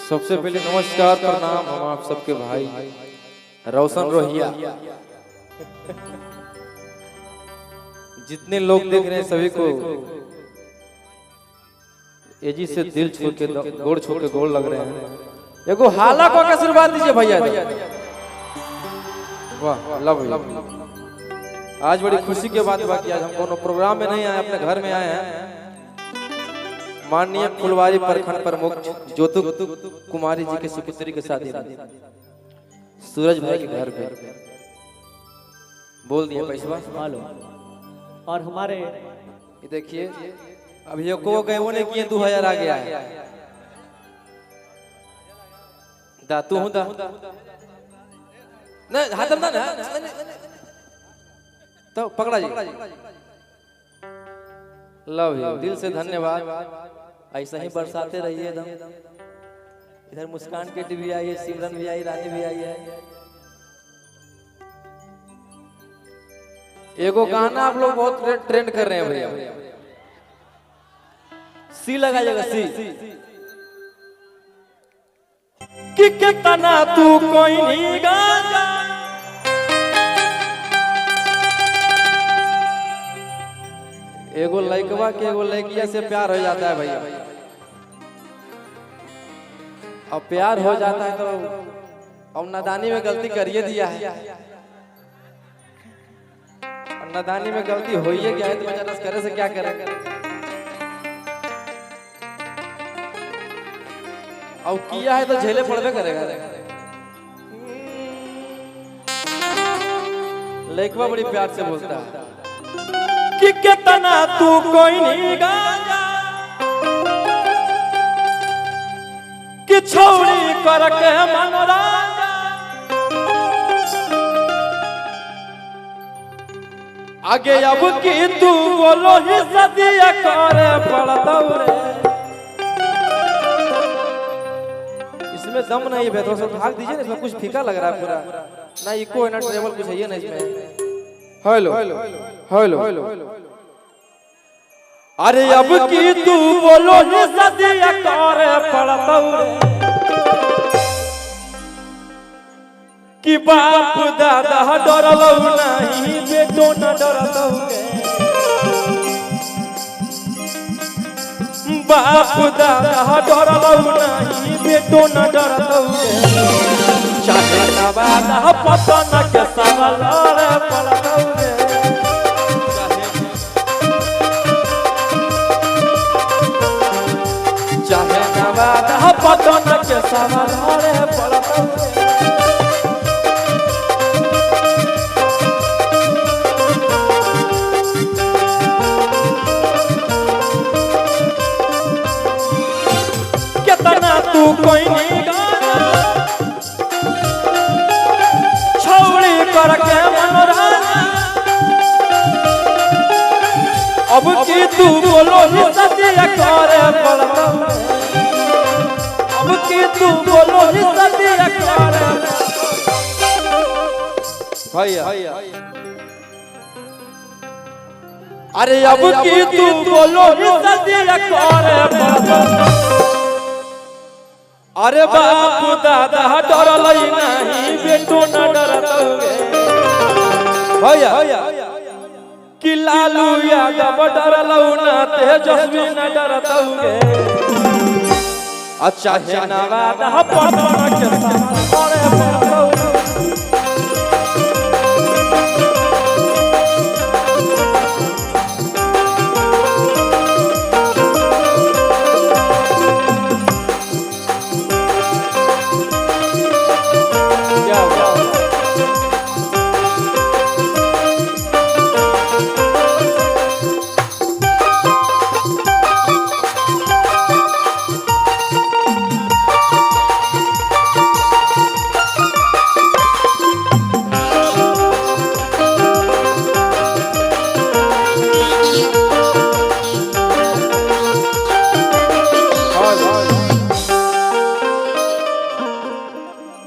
सबसे पहले नमस्कार, प्रणाम। हम आप सबके भाई रोशन रोहिया। जितने लोग देख रहे हैं सभी को एजी से दिल छू के, गोड़ छू के गोड़ लग रहे हैं। एगो हाला को के आशीर्वाद दीजिए भैया। वाह, लव। आज बड़ी खुशी के बात बा कि आज हम कोनो प्रोग्राम में नहीं आए, अपने घर में आए हैं। माननीय फुलवारी प्रखंड प्रमुख ज्योति कुमारी जी के सुपुत्री के शादी में सूरज भाई के घर पे बोल दिया पैसा। और हमारे ये देखिए, अभी को गए वो नहीं किए, 2000 आ गया है। दा तू हूं दा नहीं हाथ में ना तो पकड़ा जी। लव you, दिल से धन्यवाद। ऐसा ही बरसाते रहिए एकदम। इधर मुस्कान के भी आई है, सिमरन भी आई, रानी भी आई है। एगो गाना आप लोग बहुत ट्रेंड कर रहे हैं भैया, सी लगा जाएगा सी। कि कितना तू कोई नहीं गाना, एगो लड़कवा के एगो लड़किया से प्यार हो जाता है भैया। अब प्यार हो जाता है तो अब नादानी में गलती करिए दिया है, और नादानी में गलती हो ही गया है तो बेचारा करे से क्या करे। अब किया है तो झेले पड़बे करेगा। लड़कवा बड़ी प्यार से बोलता है कि कितना तू कोई नहीं गाजा, कि छोड़ी करके मनोराजा। आगे अब की तू बोलो ही सदिया करे पड़ता रे। इसमें दम नहीं है, थोड़ा सा भाग दीजिए ना, इसमें कुछ फीका लग रहा है पूरा ना, इको है ना ट्रेवल, कुछ है ना इसमें। हेलो हेलो, अरे अब की तू बोलो ही सदिया करे पड़ता रे, कि बाप दादा डरलौ नहीं बेटो न डरतौ रे। बाप दादा डरलौ नहीं बेटो न डरतौ रे, चाहे नवादा पतन के सवाल रे पड़तौ रे। चाहे नवादा पतन के सवाल रे पड़तौ रे। कितना तू कोई नहीं गाना, छौड़ी करके मनोराजा। अब की तू बोलो ही सदिया करे पड़ता, अब की तू बोलो ही सदिया करे भैया। अरे अब की तू बोलो ही सदिया करे पड़ता। अरे बाप दादा डरलई नहीं बेटो न डरतौ रे भैया, कि लालू यादव डरलौ ना तेजस्वी न डरतौ रे। अच्छा है नवादा पटना के सवाल पड़तौ रे।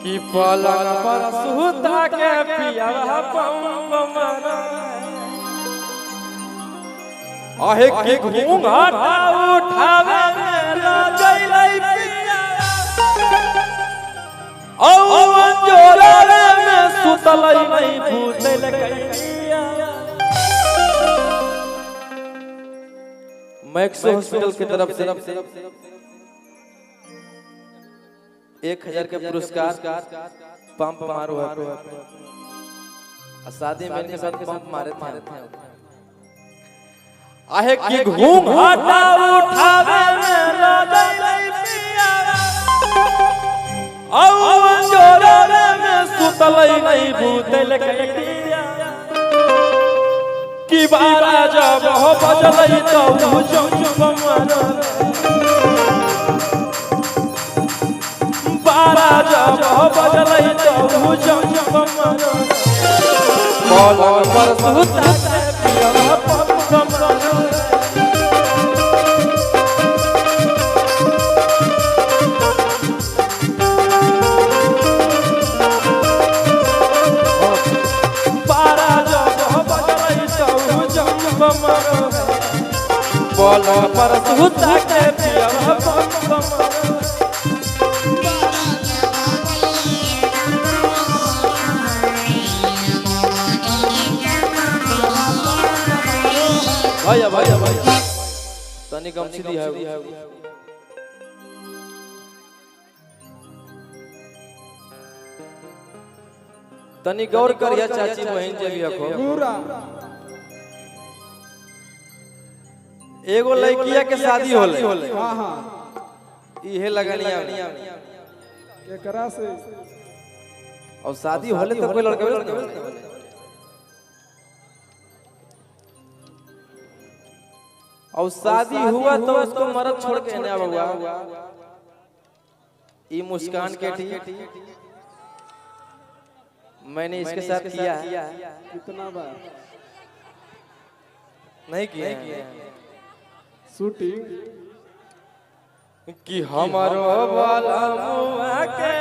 कि पलंग पर सुता के पिया पंप मना, आहे की घूंघट उठावे। सुतल नहीं भूतल कैदिया। मैक्सो हॉस्पिटल की तरफ से 1000 के पुरस्कार पंप मारो है। शादी में इनके साथ पंप मारे थे। आहे की घूम घूंघटा उठावे में लजै पिया, औ जोरे में सुतल नहीं भूतल कैदिया। कि बारा जब हो बजलै तो जंप मारो, बारा जब हो बजलै तो जंप मारो। पलंग पर सुता पिया पंप मारो। बारा जब हो बजलै तो जंप मारो, पलंग पर सुता के पिया पंप मारो। भैया भैया भैया तनी गमछी दी है। तनी गौर करिया चाची बहन जे भी हको। एगो लड़किया के शादी होले, इहे लगनिया केकरा से, और शादी होले तो कोई लड़का और शादी हुआ तो उसको मर्द छोड़ के आने बउआ। ई मुस्कान के ठीक मैंने इसके साथ किया है। कितना बार नहीं किया शूटिंग कि हमारो वाला मुआ के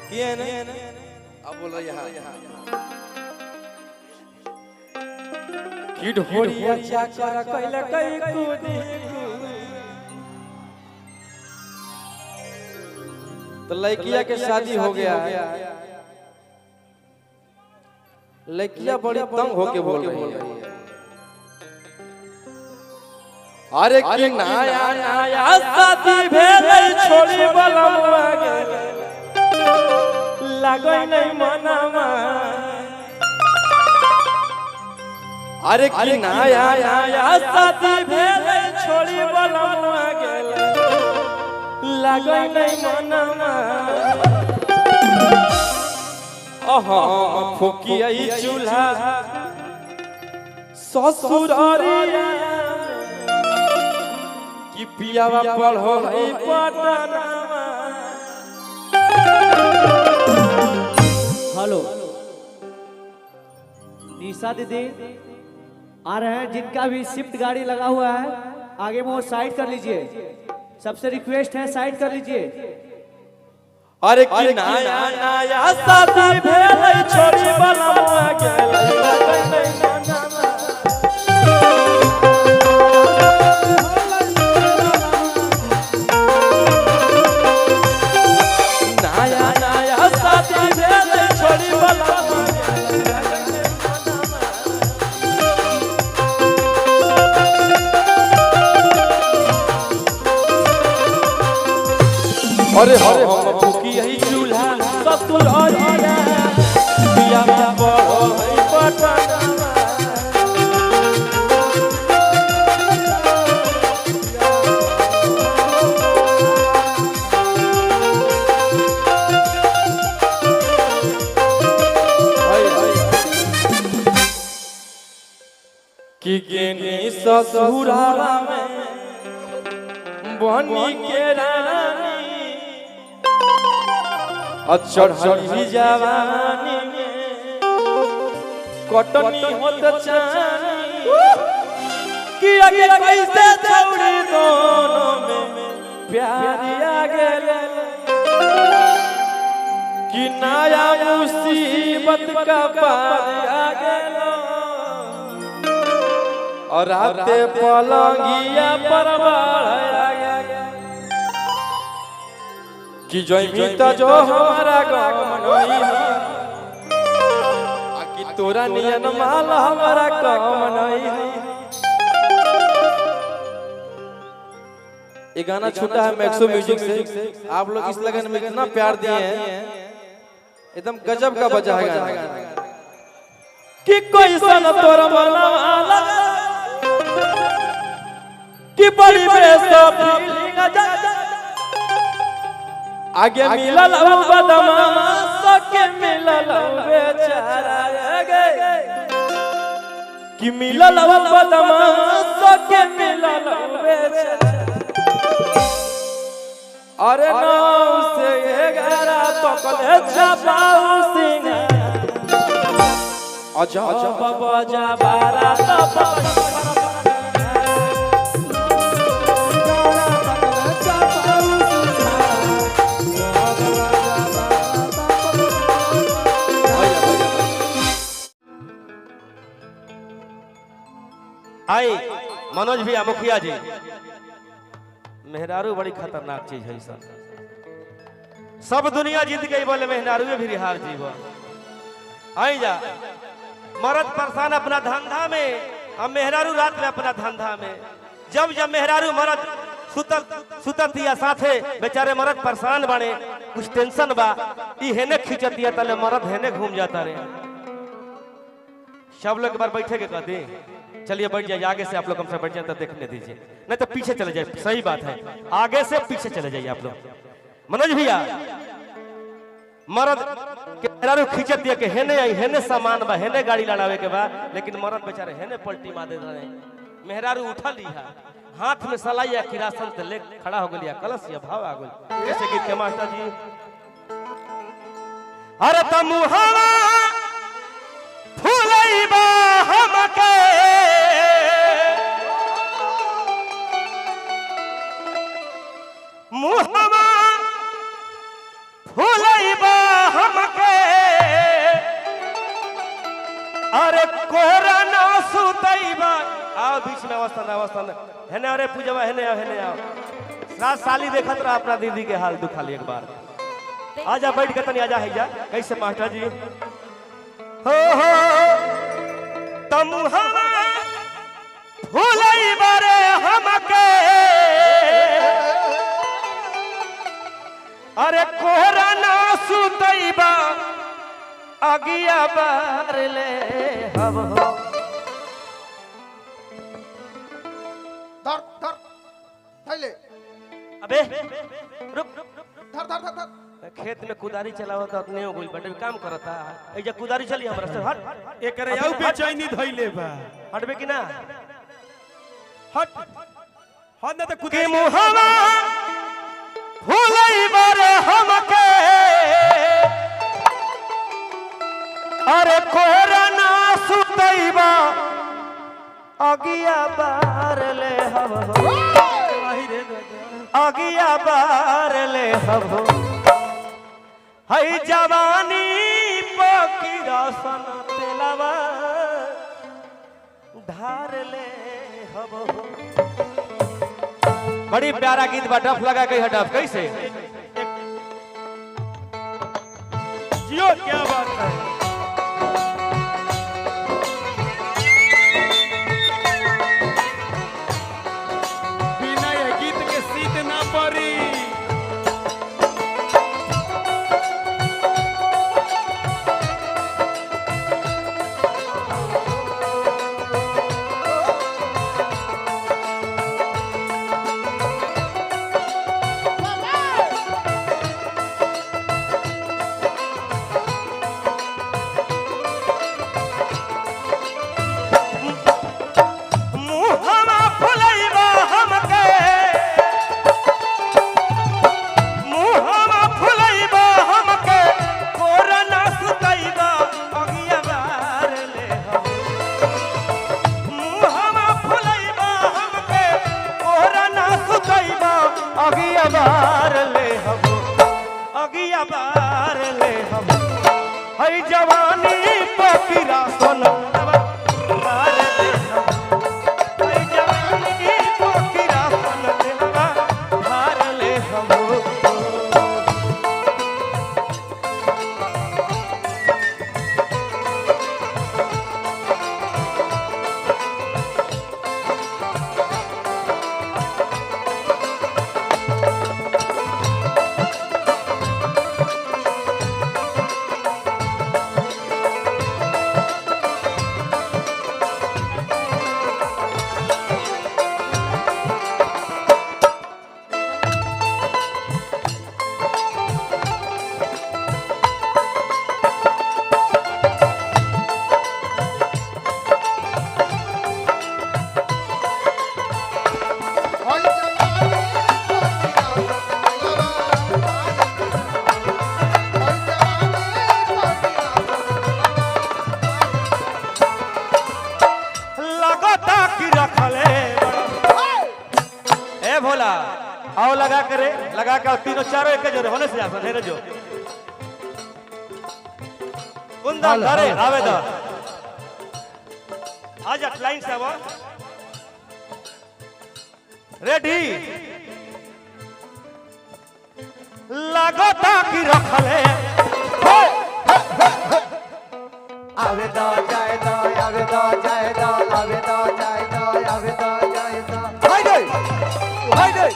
किए नहीं। अब बोल रही है कि ढोरिया चाकर कैल कई कूदी। तो लड़किया के शादी हो गया है। लड़किया बड़ी तंग होके बोल रही है, अरे कि नया नया शादी भेलै छोड़ी बलमुआ गेलै, लागै नहीं मनमा। अरे कि नया नया शादी भेलै छोड़ी बलमुआ गेलै, लागै नहीं मनमा। अहाँ फुकिया चूल्हा ससुरारिया कि पियावा पढ़ो है पटनामा। हेलो निशा दीदी आ रहे हैं, जिनका भी शिफ्ट गाड़ी लगा हुआ है आगे में वो साइड कर लीजिए। सबसे रिक्वेस्ट है साइड कर लीजिए। अरे कि नया नया शादी भेलै छोड़ी बलमुआ गेलै, लागै नहीं मनमा। नया नया शादी भेलै छोड़ी बलमुआ गेलै। अरे हरे हम फूकी यही चूल्हा ससुरारिया पिया पढ़ो है पटनामा। कि गेनी ससुरारा में बनी के रानी चढ़ी जवानी में कटनी होत चानी कि आगे कैसे छोड़ी दोनों में प्यार आ गेले, कि नया मुसीबत का पार आ गेलो। और राते पलंगिया पर बाढ़ आ गया। कि जय जो हमारा गाम नहीं है, आ कि तोरा नियन माल हमारा काम नहीं है। ये गाना छूटा है मैक्सो म्यूजिक से। आप लोग इस लगन में इतना प्यार दिए हैं, एकदम गजब का बजा है गाना। कि कोई सन तोरा मनवा कि बड़ी बेसब्री आगे मिलल बदमा सके मिलल बेचारा गे, कि मिलल बदमा सके मिलल बेचारा। अरे नाव से 11 तो कले छपाऊ सिंह अजब बजा बारा तो आई मनोज भैया मुखिया जी, मेहरारू बड़ी खतरनाक चीज है सर। सब दुनिया जीत गई बोले मेहरारू भी हार जीव। आई जा मर्द परेशान अपना धंधा में और मेहरारू रात में अपना धंधा में। जब जब मेहरारू मर्द सुततिया साथे बेचारे मर्द परेशान बने, कुछ टेंशन बा, ई हेने खिंचतिया तले मर्द हेने घूम जाता रे। सब लोग एक बार बैठे के कहते चलिए बैठ जाइए, आगे से आप लोग हमसे बैठ जाए तो देखने दीजिए, नहीं तो पीछे चले जाइए। सही बात है, आगे से पीछे चले जाइए आप लोग। मनोज भैया मर्द के मेहरारू खींचत दिया के हेने आई हेने सामान बा हेने गाड़ी लड़ावे के बा, लेकिन मर्द बेचारे हेने पलटी मार दे रहे। मेहरारू उठा लिया हाथ में सलाइया किरासन ते ले खड़ा हो गलिया, कलश या भाव आ गइल। कैसे गीत के मास्टर जी? अरे तमुहावा फुलैबा हमके मुहवा फुलैबा हमके, अरे कोरा ना सुतैबा। आओ बीच में अवस्था ना अवस्था ना हेने, अरे पूजवा हेने आओ हेने आओ। सात साली देखत रहा अपना दीदी के हाल दुखा ली एक बार। आजा बैठ के तनी आजा है जा। कैसे मास्टर जी? हो हो तमुहवा फुलैबा रे हमके, अरे कोहरा ना सुतैबा अगिया बार ले हब हो। धर धर थैले अबे रुक धर धर धर धर। खेत में कुदारी चलावत अपने हो गइल बटे काम करता। ए जे कुदारी चली हमरा से हट एकरे आउ बेचैनी धइले बा। हटबे कि ना? हट हट ना त के कुदारी मुहवा फुलैबा रे हमके, अरे कोहरा ना सुतैबा अगिया बार ले हब हो, अगिया बार ले हब हो। हई जवानी पकी रसन तेलावा धार ले हब हो। बड़ी प्यारा गीत बा, डफ लगा के डफ कैसे जियो, क्या बात है। बिना ये गीत के सीत ना पड़ी। मुहवा फुलैबा हमके, मुहवा फुलैबा हमके, कोरा ना सुतैबा अगिया बार ले हम। मुहवा फुलैबा हमके, कोरा ना सुतैबा अगिया बार ले हम, अगिया बार ले हम। हई जवानी पकीरा सोना बार ले हम। हई जवानी पकीरा सोना भार ले हम। आओ लगा करे लगा के तीनों चारों एक जोरे होने से जा सर जो कुंदन अरे आवे दो आजा लाइन से आओ रेडी लागता की रखले आवे दो जाए दो आवे दो जाए दो आवे दो जाए दो आवे दो जाए दो हाय रे हाय रे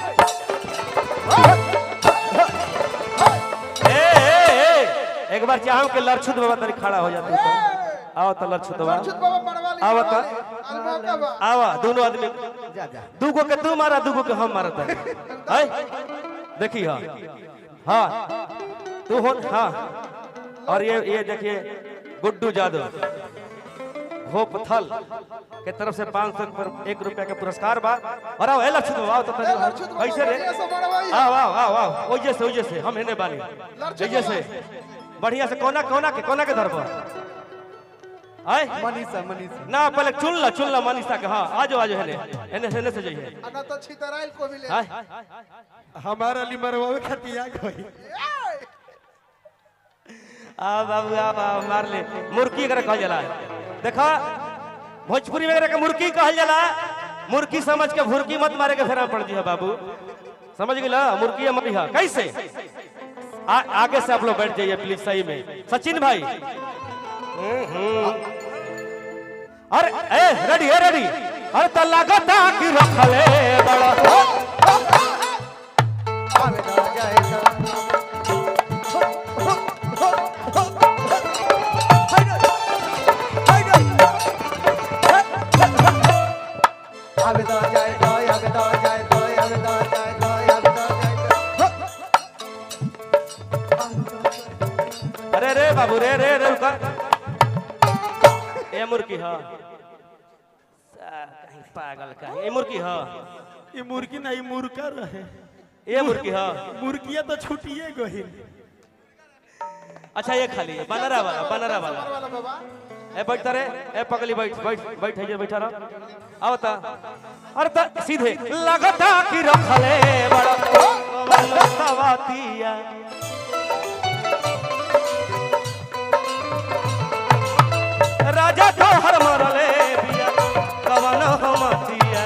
ए ए ए एक बार चाहूं के लरछुत बाबा तरी खड़ा हो जाते तो आओ तो लरछुत बाबा लरछुत बाबा मरवा ली आवा तो अलमौका बा आवा दोनों आदमी जा जा दूगो के तू मारा दूगो के हम मारत है देखी हाँ हाँ तू हो हाँ और ये देखिए गुड्डू जादव होपथल के तरफ से 500 पर 1 रुपया के पुरस्कार बा और आओ ए लक्षित आओ तो कैसे रे आओ आओ आओ आओ ओजे से हम हेने बानी ओजे से बढ़िया से कोना कोना के धरबो आए मनीषा मनीषा ना पहले चुन ला मनीषा के हाँ आजो आजो हेने हेने हेने से जाइए ना तो छितराइल को भी ले हमारा अली मरवावे खातिर आ गई आ बाबू आ बाबू मार ले मुर्की एकरा कहल जाला देखा भोजपुरी में एकरा के मुर्की कहल जाला मुर्की समझ के भुरकी मत मारे के फेरा पड़ जी बाबू समझ गेला मुर्की मत हा कैसे आगे से आप लोग बैठ जाइए प्लीज सही में सचिन भाई अरे ए रेडी ए रेडी अरे त लागता कि रखले बड़ा आवे दो जाए दो हाय रे हाय रे आवे दो जाए दो आवे दो जाए दो आवे दो जाए दो आवे दो जाए दो अरे रे बाबू रे रे रे रुका ए मुर्की हां कहीं पागल का ए मुर्की हां ई मुर्गी नहीं मुर्गा रहे ए मुर्की हां मुर्गिया तो छुटिए गई अच्छा ये खाली बनारा वाला बनारा वाला ए बैठ रे ए पगली बैठ बैठ बैठ है जे बैठा रह आओ ता अरे ता सीधे लगता कि रखले बड़ा सवातिया राजा तोहर मरले बिया कवन हमतिया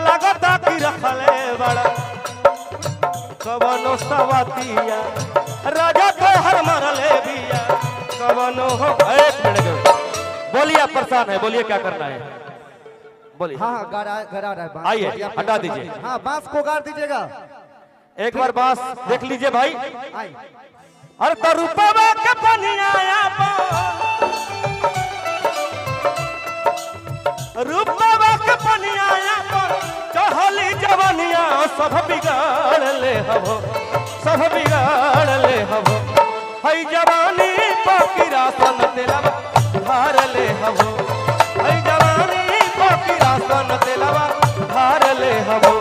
लगता कि रखले बड़ा कवनो सवातिया राजा तोहर मरले बिया कवनो हो एक मिनट बोलिए आप परेशान है बोलिए क्या करना है बोलिए हाँ हाँ गारा गारा रहा है बांस। आइए हटा दीजिए हाँ बांस को गाड़ दीजिएगा एक बार बांस देख लीजिए भाई आई अरे तरुपवा के पनिया रूपवा के पनिया चहली जवनिया सब बिगाड़ ले हबो सब बिगाड़ ले हबो हई जवानी पकीरा सन तेलवा धार ले हबो हई जवानी पकीरा सन तेलवा धार ले हबो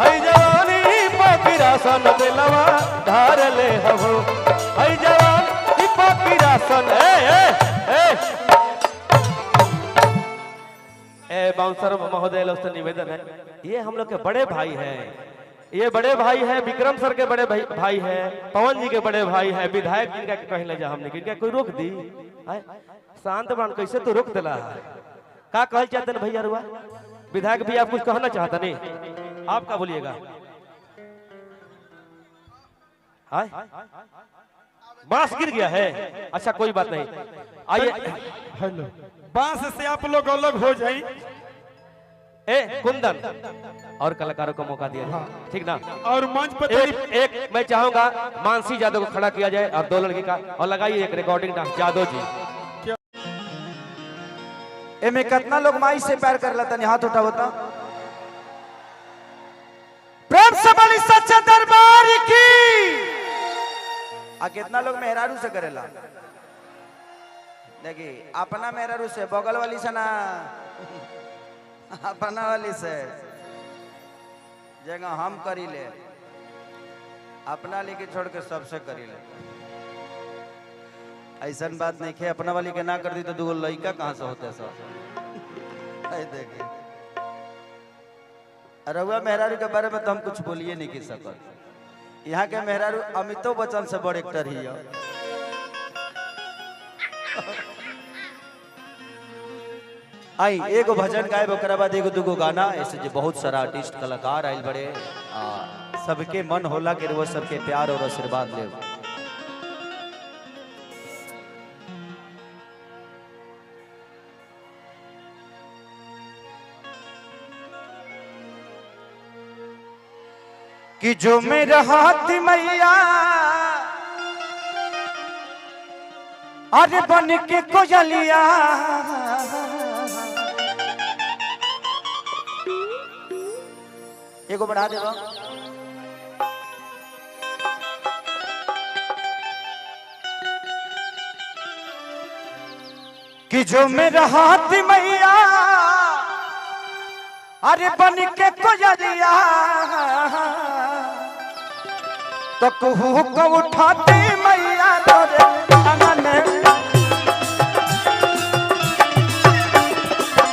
हई जवानी पकीरा सन तेलवा धार ले हबो हई जवानी पकीरा सन ए ए ए ए बाउंसर महोदय लोग से निवेदन है ये हम लोग के बड़े भाई हैं ये बड़े भाई हैं विक्रम सर के बड़े भाई भाई हैं पवन जी के बड़े भाई हैं विधायक जिनका के कहीं ले जा हमने इनका कोई रोक दी आय, शांत बन कैसे तो रोक दिला का कहल चाहते हैं भैया रुआ विधायक भी आप कुछ कहना चाहता नहीं आप का बोलिएगा आय बांस गिर गया है अच्छा कोई बात नहीं आइए हेलो बांस से आप लोग अलग हो जाई ए कुंदन और कलाकारों को मौका दिया जाए ठीक ना और मंच पर एक एक मैं चाहूंगा मानसी यादव को खड़ा किया जाए और दो लड़की का और लगाइए एक रिकॉर्डिंग डांस यादव जी एमे कितना लोग माई से प्यार करला तनी हाथ उठाओ तो प्रेम से बोली सच्चा दरबार की आ कितना लोग मेहरारू से करेला देखी अपना मेहरारू से बगल वाली से ना अपना वाली से जगह हम करी ले अपना लेके छोड़ के सबसे करी ले ऐसा बात नहीं है अपना वाली के ना कर दी तो दूगो लड़का कहाँ से होते सब। देखे रउआ मेहरारू के बारे में तो हम कुछ बोलिए नहीं की सकत। यहाँ के मेहरारू अमिताभ बच्चन से बड़ एक्टर ही है। आई एगो भजन गायब, ओकरा बाद एगो दूगो गाना। ऐसे जो बहुत सारा आर्टिस्ट कलाकार आयल बड़े, सबके मन होला के वो सबके प्यार और आशीर्वाद ले। कि जो मेरा हाथ मैया अरे बन के कोयलिया, एगो बढ़ा देबो। कि जो मेरा हाथ मैया अरे बन के कोयलिया, तो कुहू को उठाती मैया तोरे अंगन,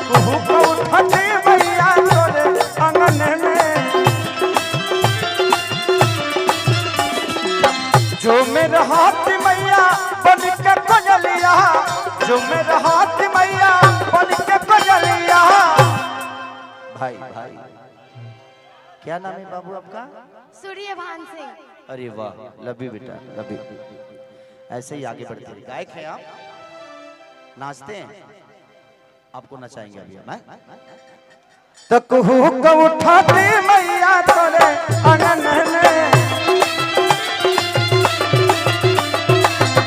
कुहू को उठाती मैया तोरे अंगन में। जो मेरा हाथ मैया बन के कोयलिया, जो मेरा हाथ मैया बन के कोयलिया। भाई भाई क्या नाम है बाबू आपका? सूर्यभान सिंह। अरे वाह, लव you बेटा, लव you. ऐसे ही आगे बढ़ते रहिए। गायक हैं आप, नाचते हैं, आपको नचाएंगे अभी हम। तो कुहू को उठाती मैया तोरे अंगन में,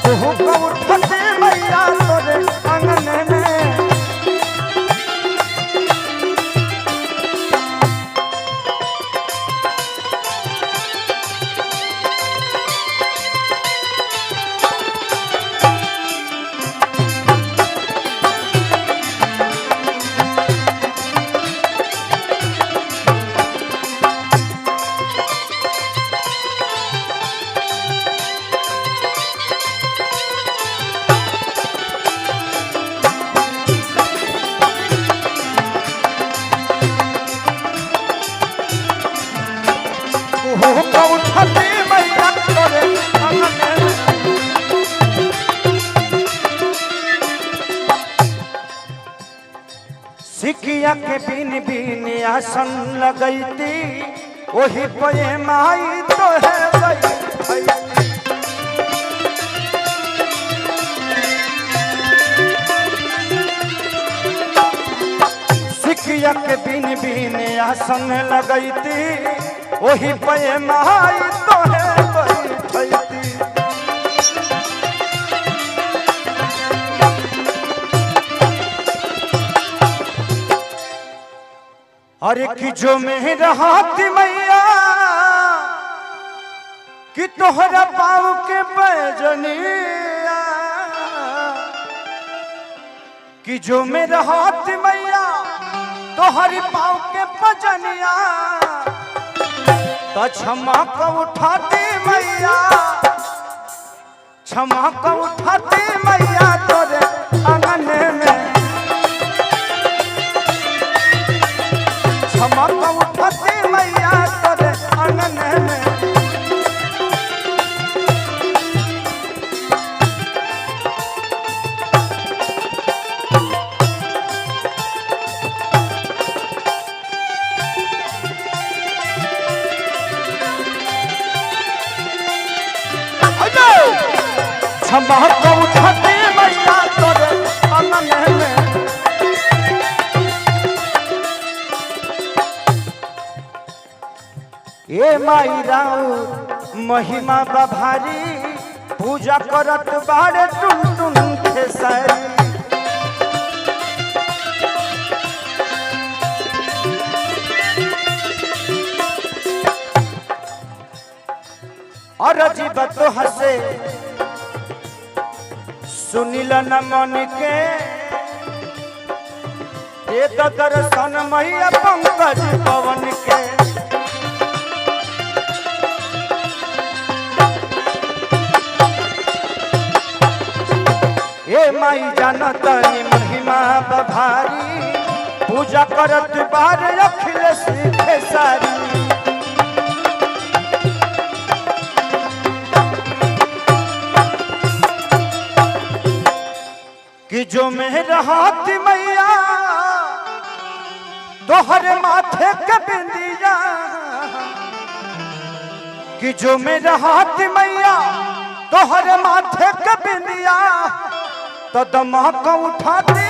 कुहू को उठाती मैया तोरे अंगन में। सिकिया के बिन बिन आसन लगैती, वही पे माई तो है गई। सिकिया के बिन बिन आसन लगैती, वही पे माई तो है गई। अरे कि जो मेरा हाथ मैया कि तोहरा पाँव के पैजनिया, कि जो मेरा हाथ मैया तोहरी पाँव के पजनिया, तो क्षमा को उठाती मैया, क्षमा को उठाती मैया तोरे आंगन में, क्षमा को उठाती मैया तोरे आंगन में। क्षमा को उठाती मैया तोरे आंगन में। ए माई राउत महिमा बभारी, पूजा करत बारे टुन टुन खेसारी। और अजीब तो हसे सुनिल न मन के, दे तो दर्शन मैया पंकज पवन के। ए माई जानतनी महिमा बभारी, पूजा करत बार अखिलेश खेसारी। कि जो मेरा हाथ मैया तोहर माथे के बिंदिया, कि जो मेरा हाथ मैया तोहर माथे के बिंदिया, तो दमाक उठाती